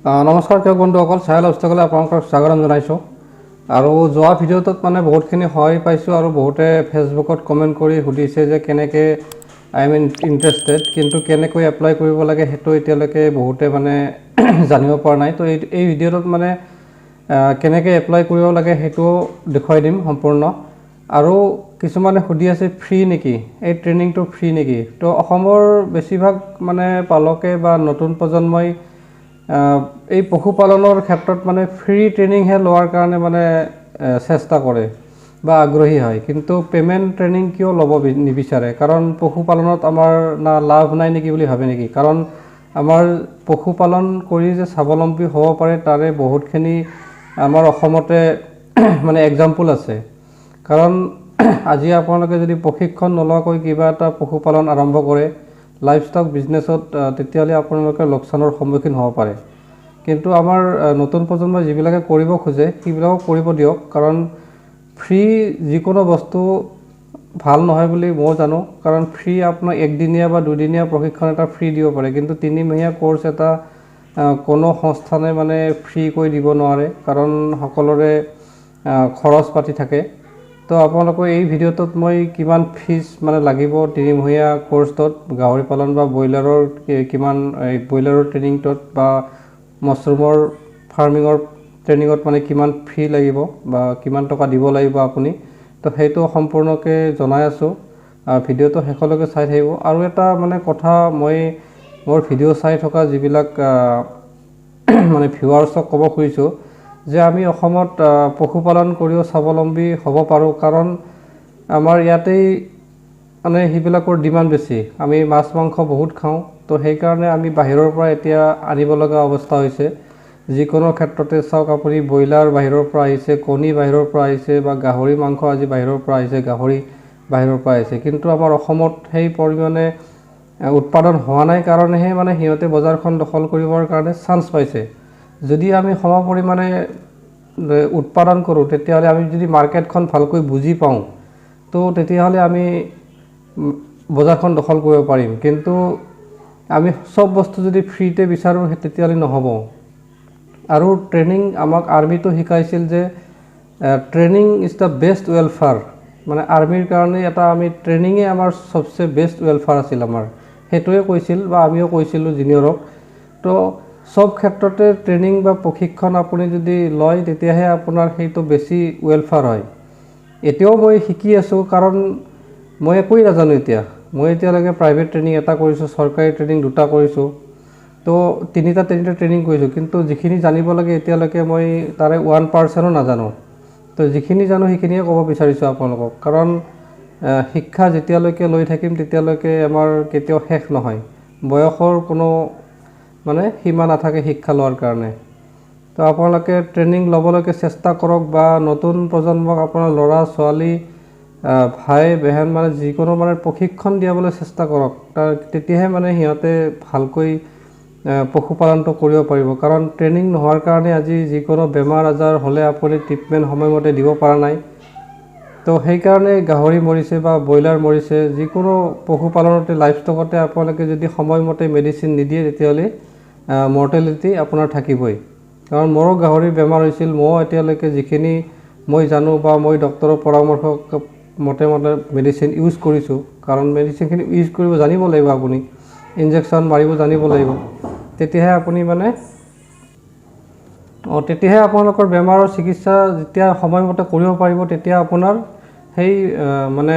নমস্কাৰ কৃষক বন্ধুসকল, চাই লাইফষ্টাইললৈ আপোনালোকক স্বাগতম জনাইছোঁ। আৰু যোৱা ভিডিঅ'টোত মানে বহুতখিনি সহায় পাইছোঁ আৰু বহুতে ফেচবুকত কমেণ্ট কৰি সুধিছে যে কেনেকৈ, I am interested, কিন্তু কেনেকৈ এপ্লাই কৰিব লাগে সেইটো এতিয়ালৈকে বহুতে মানে জানিব পৰা নাই। তো এই ভিডিঅ'টোত মানে কেনেকৈ এপ্লাই কৰিব লাগে সেইটো দেখুৱাই দিম সম্পূৰ্ণ। আৰু কিছুমানে সুধি আছে ফ্ৰী নেকি, এই ট্ৰেইনিংটো ফ্ৰী নেকি? তো অসমৰ বেছিভাগ মানে পালকে বা নতুন প্ৰজন্মই এই পশুপালনৰ ক্ষেত্ৰত মানে ফ্ৰী ট্ৰেইনিংহে লোৱাৰ কাৰণে মানে চেষ্টা কৰে বা আগ্ৰহী হয়, কিন্তু পে'মেণ্ট ট্ৰেইনিং কিয় ল'ব নিবিচাৰে? কাৰণ পশুপালনত আমাৰ না লাভ নাই নেকি বুলি ভাবে নেকি? কাৰণ আমাৰ পশুপালন কৰি যে স্বাৱলম্বী হ'ব পাৰে, তাৰে বহুতখিনি আমাৰ অসমতে মানে এক্সাম্পল আছে। কাৰণ আজি আপোনালোকে যদি প্ৰশিক্ষণ নোলোৱাকৈ কিবা এটা পশুপালন আৰম্ভ কৰে লাইভ ষ্টক বিজনেছত, তেতিয়াহ'লে আপোনালোকে লোকচানৰ সন্মুখীন হ'ব পাৰে। কিন্তু আমাৰ নতুন প্ৰজন্মই যিবিলাকে কৰিব খোজে, সেইবিলাকক কৰিব দিয়ক। কাৰণ ফ্ৰী যিকোনো বস্তু ভাল নহয় বুলি ময়ো জানো। কাৰণ ফ্ৰী আপোনাৰ একদিনীয়া বা দুদিনীয়া প্ৰশিক্ষণ এটা ফ্ৰী দিব পাৰে, কিন্তু তিনিমহীয়া ক'ৰ্চ এটা কোনো সংস্থানে মানে ফ্ৰীকৈ দিব নোৱাৰে, কাৰণ সকলোৰে খৰচ পাতি থাকে। তো আপোনালোকৰ এই ভিডিঅ'টোত মই কিমান ফিজ মানে লাগিব তিনিমহীয়া ক'ৰ্চটোত, গাহৰি পালন বা ব্ৰইলাৰৰ কিমান, এই ব্ৰইলাৰৰ ট্ৰেইনিংটোত বা মছৰুমৰ ফাৰ্মিঙৰ ট্ৰেইনিঙত মানে কিমান ফি লাগিব বা কিমান টকা দিব লাগিব আপুনি, তো সেইটো সম্পূৰ্ণকৈ জনাই আছোঁ। ভিডিঅ'টো শেষলৈকে চাই থাকিব। আৰু এটা মানে কথা, মই মোৰ ভিডিঅ' চাই থকা যিবিলাক মানে ভিউৱাৰ্ছক ক'ব খুজিছোঁ যে আমি অসমত পশুপালন কৰিও স্বাৱলম্বী হ'ব পাৰোঁ। কাৰণ আমাৰ ইয়াতেই মানে সেইবিলাকৰ ডিমাণ্ড বেছি। আমি মাছ মাংস বহুত খাওঁ, তো সেইকাৰণে আমি বাহিৰৰ পৰা এতিয়া আনিব লগা অৱস্থা হৈছে। যিকোনো ক্ষেত্ৰতে চাওক আপুনি, ব্ৰইলাৰ বাহিৰৰ পৰা আহিছে, কণী বাহিৰৰ পৰা আহিছে বা গাহৰি মাংস আজি বাহিৰৰ পৰা আহিছে, গাহৰি বাহিৰৰ পৰা আহিছে। কিন্তু আমাৰ অসমত সেই পৰিমাণে উৎপাদন হোৱা নাই কাৰণেহে মানে সিহঁতে বজাৰখন দখল কৰিবৰ কাৰণে চান্স পাইছে। যদি আমি সম পৰিমাণে উৎপাদন কৰোঁ, তেতিয়াহ'লে আমি যদি মাৰ্কেটখন ভালকৈ বুজি পাওঁ, তো তেতিয়াহ'লে আমি বজাৰখন দখল কৰিব পাৰিম। কিন্তু আমি চব বস্তু যদি ফ্ৰীতে বিচাৰোঁ, তেতিয়াহ'লে নহ'ব। আৰু ট্ৰেইনিং আমাক আৰ্মিটো শিকাইছিল যে training is the best welfare। মানে আৰ্মিৰ কাৰণে এটা আমি ট্ৰেইনিঙে আমাৰ চবচে বেষ্ট ৱেলফেয়াৰ আছিল আমাৰ, সেইটোৱে কৈছিল বা আমিও কৈছিলোঁ জুনিয়ৰক। তো চব ক্ষেত্ৰতে ট্ৰেইনিং বা প্ৰশিক্ষণ আপুনি যদি লয়, তেতিয়াহে আপোনাৰ সেইটো বেছি ৱেলফেয়াৰ হয়। এতিয়াও মই শিকি আছোঁ, কাৰণ মই একোৱেই নাজানো এতিয়া। মই এতিয়ালৈকে প্ৰাইভেট ট্ৰেইনিং এটা কৰিছোঁ, চৰকাৰী ট্ৰেইনিং দুটা কৰিছোঁ, তো তিনিটা তিনিটা ট্ৰেইনিং কৰিছোঁ। কিন্তু যিখিনি জানিব লাগে, এতিয়ালৈকে মই তাৰে 1%-ও নাজানো। তো যিখিনি জানো, সেইখিনিয়ে ক'ব বিচাৰিছোঁ আপোনালোকক। কাৰণ শিক্ষা যেতিয়ালৈকে লৈ থাকিম, তেতিয়ালৈকে আমাৰ কেতিয়াও শেষ নহয়। বয়সৰ কোনো মানে সীমা নাথাকে শিক্ষা লোৱাৰ কাৰণে। তো আপোনালোকে ট্ৰেইনিং ল'বলৈকে চেষ্টা কৰক বা নতুন প্ৰজন্মক, আপোনাৰ ল'ৰা ছোৱালী, ভাই বেহেন, মানে যিকোনো মানে প্ৰশিক্ষণ দিয়াবলৈ চেষ্টা কৰক। তাৰ তেতিয়াহে মানে সিহঁতে ভালকৈ পশুপালনটো কৰিব পাৰিব। কাৰণ ট্ৰেইনিং নোহোৱাৰ কাৰণে আজি যিকোনো বেমাৰ আজাৰ হ'লে আপুনি ট্ৰিটমেণ্ট সময়মতে দিব পৰা নাই। তো সেইকাৰণে গাহৰি মৰিছে বা ব্ৰইলাৰ মৰিছে। যিকোনো পশুপালনতে, লাইভ ষ্টকতে আপোনালোকে যদি সময়মতে মেডিচিন নিদিয়ে, তেতিয়াহ'লে মৰ্টেলিটি আপোনাৰ থাকিবই। কাৰণ মোৰো গাহৰিৰ বেমাৰ হৈছিল। ময়ো এতিয়ালৈকে যিখিনি মই জানো বা মই ডক্তৰৰ পৰামৰ্শ মতে মতে মেডিচিন ইউজ কৰিছোঁ। কাৰণ মেডিচিনখিনি ইউজ কৰিব জানিব লাগিব, আপুনি ইনজেকশ্যন মাৰিব জানিব লাগিব, তেতিয়াহে আপুনি মানে তেতিয়াহে আপোনালোকৰ বেমাৰৰ চিকিৎসা যেতিয়া সময়মতে কৰিব পাৰিব, তেতিয়া আপোনাৰ সেই মানে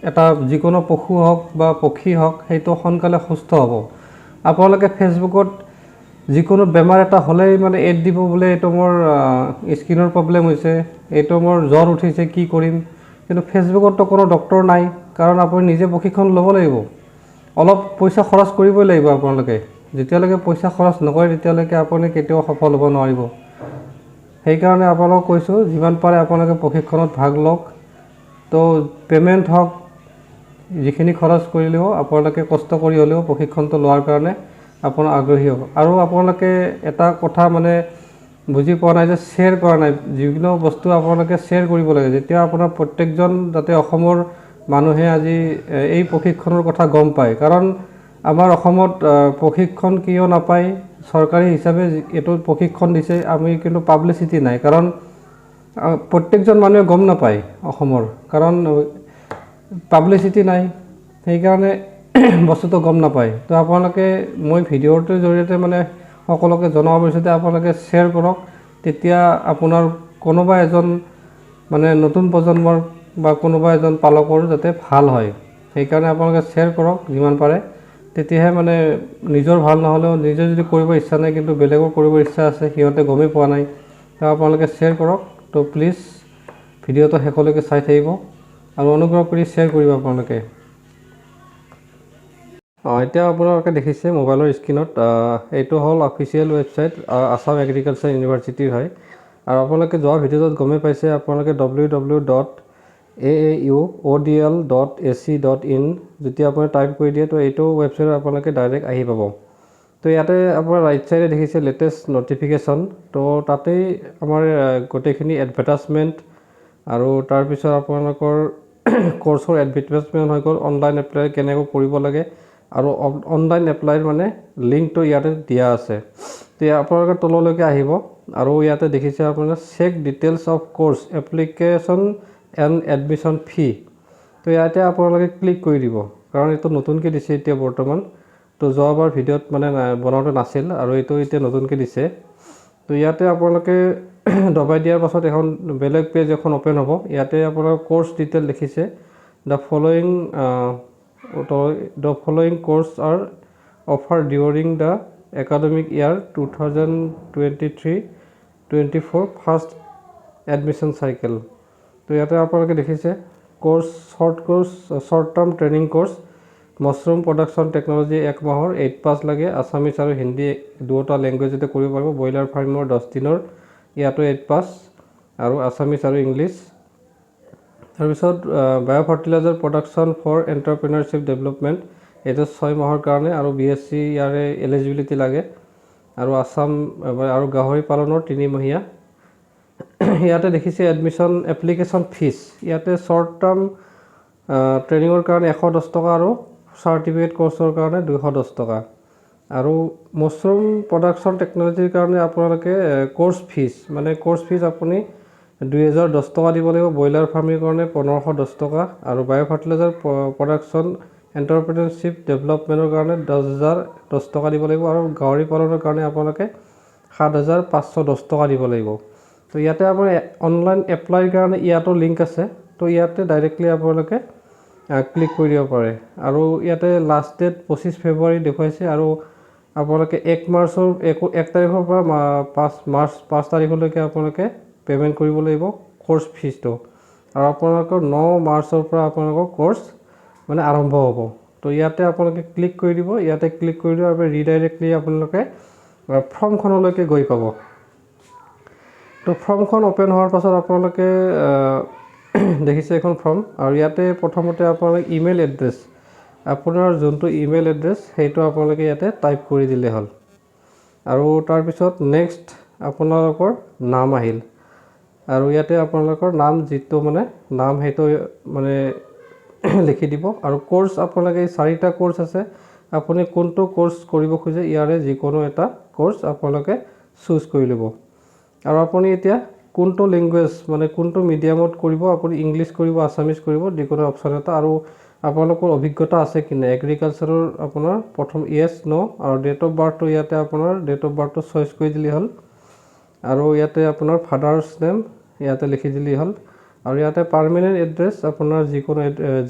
এটা যিকোনো পশু হওক বা পক্ষী হওক, সেইটো সোনকালে সুস্থ হ'ব। আপোনালোকে ফেচবুকত যিকোনো বেমাৰ এটা হ'লেই মানে এড দিব, বোলে এইটো মোৰ স্কিনৰ প্ৰব্লেম হৈছে, এইটো মোৰ জ্বৰ উঠিছে, কি কৰিম? কিন্তু ফেচবুকততো কোনো ডক্তৰ নাই। কাৰণ আপুনি নিজে প্ৰশিক্ষণ ল'ব লাগিব, অলপ পইচা খৰচ কৰিবই লাগিব। আপোনালোকে যেতিয়ালৈকে পইচা খৰচ নকৰে, তেতিয়ালৈকে আপুনি কেতিয়াও সফল হ'ব নোৱাৰিব। সেইকাৰণে আপোনালোকক কৈছোঁ, যিমান পাৰে আপোনালোকে প্ৰশিক্ষণত ভাগ লওক। তো পে'মেণ্ট হওক, যিখিনি খৰচ কৰিলেও আপোনালোকে কষ্ট কৰি হ'লেও প্ৰশিক্ষণটো লোৱাৰ কাৰণে আপোনাৰ আগ্ৰহী হ'ব। আৰু আপোনালোকে এটা কথা মানে বুজি পোৱা নাই যে শ্বেয়াৰ কৰা নাই। যিকোনো বস্তু আপোনালোকে শ্বেয়াৰ কৰিব লাগে, যেতিয়া আপোনাৰ প্ৰত্যেকজন যাতে অসমৰ মানুহে আজি এই প্ৰশিক্ষণৰ কথা গম পায়। কাৰণ আমাৰ অসমত প্ৰশিক্ষণ কিয় নাপায়? চৰকাৰী হিচাপে এইটো প্ৰশিক্ষণ দিছে, আমি কিন্তু পাব্লিচিটি নাই, কাৰণ প্ৰত্যেকজন মানুহে গম নাপায় অসমৰ, কাৰণ পাব্লিচিটি নাই, সেইকাৰণে বস্তুটো গম নাপায়। তো আপোনালোকে মই ভিডিঅ'টোৰ জৰিয়তে মানে সকলোকে জনাব বিচাৰিছোঁ যে আপোনালোকে শ্বেয়াৰ কৰক, তেতিয়া আপোনাৰ কোনোবা এজন মানে নতুন প্ৰজন্মৰ বা কোনোবা এজন পালকৰ যাতে ভাল হয়। সেইকাৰণে আপোনালোকে শ্বেয়াৰ কৰক যিমান পাৰে, তেতিয়াহে মানে নিজৰ ভাল নহ'লেও নিজে যদি কৰিব ইচ্ছা নাই কিন্তু বেলেগৰ কৰিব ইচ্ছা আছে, সিহঁতে গমেই পোৱা নাই, তো আপোনালোকে শ্বেয়াৰ কৰক। তো প্লিজ ভিডিঅ'টো শেষলৈকে চাই থাকিব আৰু অনুগ্ৰহ কৰি শ্বেয়াৰ কৰিব আপোনালোকে। এতিয়া আপোনালোকে দেখিছে মোবাইলৰ স্ক্ৰীণত, এইটো হ'ল অফিচিয়েল ৱেবছাইট আছাম এগ্ৰিকালচাৰ ইউনিভাৰ্চিটিৰ হয়। আৰু আপোনালোকে যোৱা ভিডিঅ'টোত গমেই পাইছে, আপোনালোকে ww.aauodl.ac.in যেতিয়া আপুনি টাইপ কৰি দিয়ে, তো এইটো ৱেবছাইটত আপোনালোকে ডাইৰেক্ট আহি পাব। তো ইয়াতে আপোনাৰ ৰাইট ছাইডে দেখিছে লেটেষ্ট নটিফিকেশ্যন, তো তাতেই আমাৰ গোটেইখিনি এডভাৰটাইজমেণ্ট আৰু তাৰপিছত আপোনালোকৰ কৰ্চৰ এডভাৰটাইজমেণ্ট হৈ গ'ল, অনলাইন এপ্লাই কেনেকৈ কৰিব লাগে আৰু অনলাইন এপ্লাইৰ মানে লিংকটো ইয়াতে দিয়া আছে। তো আপোনালোকে তললৈকে আহিব আৰু ইয়াতে দেখিছে আপোনাৰ check details of course application and admission fee। তো ইয়াতে আপোনালোকে ক্লিক কৰি দিব, কাৰণ এইটো নতুনকৈ দিছে এতিয়া বৰ্তমান। তো যোৱাবাৰ ভিডিঅ'ত মানে বনাওঁতে নাছিল আৰু এইটো এতিয়া নতুনকৈ দিছে। তো ইয়াতে আপোনালোকে দবাই দিয়াৰ পাছত এখন বেলেগ পেজ এখন অ'পেন হ'ব। ইয়াতে আপোনাৰ কৰ্চ ডিটেইল দেখিছে, the following course are offer during the academic year 2023-24 first admission cycle। তো ইয়াতে আপোনালোকে দেখিছে course, short course, short term training course, mushroom production technology এক মাহৰ, 8 পাছ লাগে, আছামিছ আৰু হিন্দী দুয়োটা লেংগুৱেজতে কৰিব পাৰিব। ব্ৰইলাৰ ফাৰ্মিঙৰ 10 দিনৰ, ইয়াতো 8 পাছ আৰু আছামিছ আৰু ইংলিছ। তাৰপিছত bio fertilizer production for entrepreneurship development, এইটো 6 মাহৰ কাৰণে আৰু বিএছচি ইয়াৰে এলিজিবিলিটি লাগে আৰু আছাম আৰু গাহৰি পালনৰ তিনিমহীয়া। ইয়াতে দেখিছে এডমিশ্যন এপ্লিকেশ্যন ফিজ, ইয়াতে শ্বৰ্ট টাৰ্ম ট্ৰেইনিঙৰ কাৰণে 110 টকা আৰু চাৰ্টিফিকেট কৰ্চৰ কাৰণে 210 টকা। আৰু মাছৰুম প্ৰডাকশ্যন টেকন'লজিৰ কাৰণে আপোনালোকে কৰ্চ ফিজ, মানে কৰ্চ ফিজ আপুনি 2010 টকা দিব লাগিব। ব্ৰইলাৰ ফাৰ্মিঙৰ কাৰণে 1510 টকা আৰু বায়' ফাৰ্টিলাইজাৰ প্ৰডাকশ্যন এণ্টাৰপ্ৰেনাৰশ্বিপ ডেভেলপমেণ্টৰ কাৰণে 10,010 টকা দিব লাগিব আৰু গাহৰি পালনৰ কাৰণে আপোনালোকে 7510 টকা দিব লাগিব। তো ইয়াতে আপোনাৰ অনলাইন এপ্লাইৰ কাৰণে ইয়াতো লিংক আছে, তো ইয়াতে ডাইৰেক্টলি আপোনালোকে ক্লিক কৰি দিব পাৰে। আৰু ইয়াতে লাষ্ট ডেট 25 ফেব্ৰুৱাৰী দেখুৱাইছে আৰু আপোনালোকে 1 মাৰ্চৰ 1 তাৰিখৰ পৰা 5 মাৰ্চ 5 তাৰিখলৈকে আপোনালোকে পে'মেণ্ট কৰিব লাগিব কৰ্চ ফিজটো আৰু আপোনালোকৰ 9 মাৰ্চৰ পৰা আপোনালোকৰ কৰ্চ মানে আৰম্ভ হ'ব। তো ইয়াতে আপোনালোকে ক্লিক কৰি দিব। ইয়াতে ক্লিক কৰি দিয়াৰ বাবে ৰিডাইৰেক্টলি আপোনালোকে ফৰ্মখনলৈকে গৈ পাব। তো ফৰ্মখন অ'পেন হোৱাৰ পাছত আপোনালোকে দেখিছে এখন ফৰ্ম আৰু ইয়াতে প্ৰথমতে আপোনালোকে ইমেইল এড্ৰেছ, আপোনাৰ যোনটো ইমেইল এড্ৰেছ সেইটো আপোনালোকে ইয়াতে টাইপ কৰি দিলে হ'ল। আৰু তাৰপিছত নেক্সট আপোনালোকৰ নাম আহিল আৰু ইয়াতে আপোনালোকৰ নাম যিটো মানে নাম সেইটো মানে লিখি দিব। আৰু কৰ্চ আপোনালোকে এই চাৰিটা কৰ্চ আছে, আপুনি কোনটো কৰ্চ কৰিব খোজে ইয়াৰে যিকোনো এটা কৰ্চ আপোনালোকে চুজ কৰি ল'ব। আৰু আপুনি এতিয়া কোনটো লেংগুৱেজ মানে কোনটো মিডিয়ামত কৰিব, আপুনি ইংলিছ কৰিব, আছামিজ কৰিব, যিকোনো অপশ্যন এটা। আৰু আপোনালোকৰ অভিজ্ঞতা আছে কি নাই এগ্ৰিকালচাৰৰ, আপোনাৰ প্ৰথম য়েছ, ন' আৰু ডেট অফ বাৰ্থটো, ইয়াতে আপোনাৰ ডেট অফ বাৰ্থটো চইচ কৰি দিলেই হ'ল। আৰু ইয়াতে আপোনাৰ ফাদাৰ্ছ নেম ইয়াতে লিখি দিলেই হ'ল। আৰু ইয়াতে পাৰ্মানেণ্ট এড্ৰেছ, আপোনাৰ যিকোনো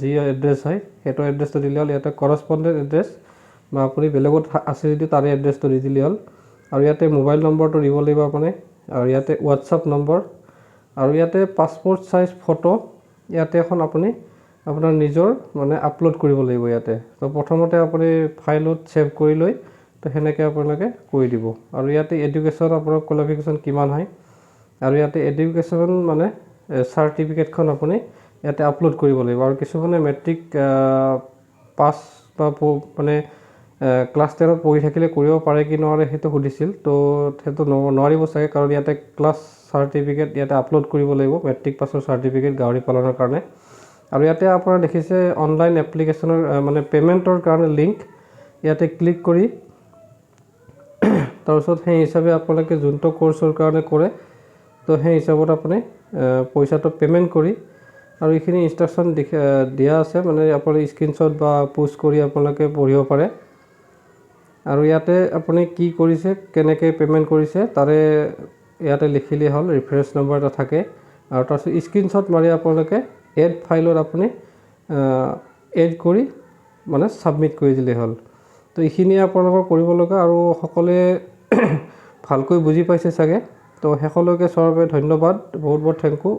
যি এড্ৰেছ হয় সেইটো এড্ৰেছটো দিলে হ'ল। ইয়াতে কৰস্পণ্ডেণ্ট এড্ৰেছ বা আপুনি বেলেগত আছে যদি তাৰে এড্ৰেছটো দি দিলেই হ'ল। আৰু ইয়াতে মোবাইল নম্বৰটো দিব লাগিব আপুনি আৰু ইয়াতে হোৱাটছআপ নম্বৰ আৰু ইয়াতে পাছপৰ্ট চাইজ ফটো ইয়াতে এখন আপুনি আপোনাৰ নিজৰ মানে আপলোড কৰিব লাগিব ইয়াতে। তো প্ৰথমতে আপুনি ফাইলত ছেভ কৰি লৈ তো সেনেকৈ আপোনালোকে কৰি দিব। আৰু ইয়াতে এডুকেশ্যন আপোনাৰ কোৱালিফিকেশ্যন কিমান হয় আৰু ইয়াতে এডুকেশ্যন মানে চাৰ্টিফিকেটখন আপুনি ইয়াতে আপলোড কৰিব লাগিব। আৰু কিছুমানে মেট্ৰিক পাছ বা মানে ক্লাছ 10ত পঢ়ি থাকিলে কৰিব পাৰে কি নোৱাৰে সেইটো সুধিছিল। তো সেইটো নোৱাৰিব চাগে, কাৰণ ইয়াতে ক্লাছ চাৰ্টিফিকেট ইয়াতে আপলোড কৰিব লাগিব, মেট্ৰিক পাছৰ চাৰ্টিফিকেট গাহৰি পালনৰ কাৰণে। আৰু ইয়াতে আপোনাৰ দেখিছে অনলাইন এপ্লিকেশ্যনৰ মানে পে'মেণ্টৰ কাৰণে লিংক, ইয়াতে ক্লিক কৰি তাৰপিছত সেই হিচাপে আপোনালোকে যোনটো কৰ্চৰ কাৰণে কৰে, তো সেই হিচাপত আপুনি পইচাটো পে'মেণ্ট কৰি আৰু এইখিনি ইনষ্ট্ৰাকশ্যন দিয়া আছে, মানে আপুনি স্ক্ৰীনশ্বট বা প'ষ্ট কৰি আপোনালোকে পঢ়িব পাৰে। আৰু ইয়াতে আপুনি কি কৰিছে, কেনেকৈ পে'মেণ্ট কৰিছে, তাৰে ইয়াতে লিখিলেই হ'ল, ৰেফাৰেঞ্চ নম্বৰ এটা থাকে। আৰু তাৰপিছত স্ক্ৰীনশ্বট মাৰি আপোনালোকে এড ফাইলত আপুনি এড কৰি মানে ছাবমিট কৰি দিলেই হ'ল। তো এইখিনিয়ে আপোনালোকৰ কৰিব লগা আৰু সকলোৱে ভালকৈ বুজি পাইছে চাগে। তো শেষলৈকে চোৱাৰ বাবে ধন্যবাদ, বহুত বহুত thank U.